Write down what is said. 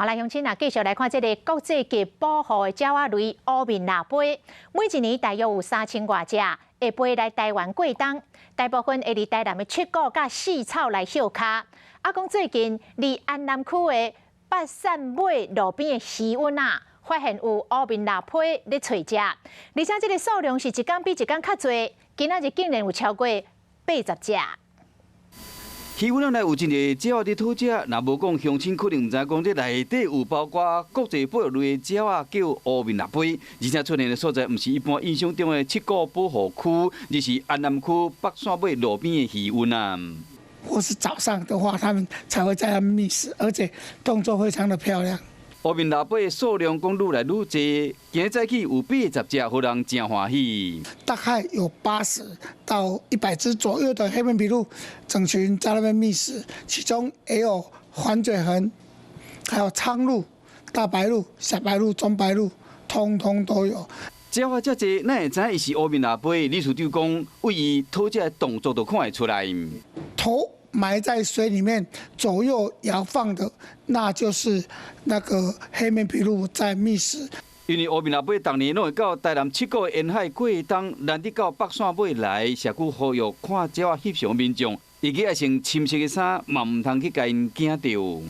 好來，鄉親啊，繼續來看這个國際級保護的鳥仔類烏面蜊飛，每一年大約有3000外隻會飛來台灣過冬，大部分會佇台南的七股佮四草來歇跤。啊，講最近佇安南區的八扇尾路邊的魚塭啊，發現有烏面蜊飛咧揣食，而且這个數量是一工比一工較濟，今仔日竟然有超過80隻。魚塭內有真濟鳥仔佇討食，若無講鄉親可能毋知講這內底有包括國際保育類的鳥仔叫烏面蜊飛，而且出現的所在毋是一般印象中的七股保護區，而是安南區北線尾路邊的魚塭啊。或是早上的話，他們才會在那覓食，而且動作非常的漂亮。烏面蜊飛的數量講愈來愈濟，今日早起有80隻，予人誠歡喜。大概有80到100隻左右的黑面琵鷺整群在那邊覓食，其中也有環嘴鴴，還有蒼鷺、大白鷺、小白鷺、中白鷺，通通都有。鳥仔遮濟，哪會知伊是烏面蜊飛？理事長講，對伊討食的動作就看會出來。頭埋在水裡面，左右搖晃的，那就是那個黑面琵鷺在覓食。因為烏面蜊飛逐年攏會到台南七股沿海過冬，難得到北線尾來，社區呼籲看鳥仔翕相民眾，伊去愛穿深色的衫，嘛毋通去共𪜶驚著。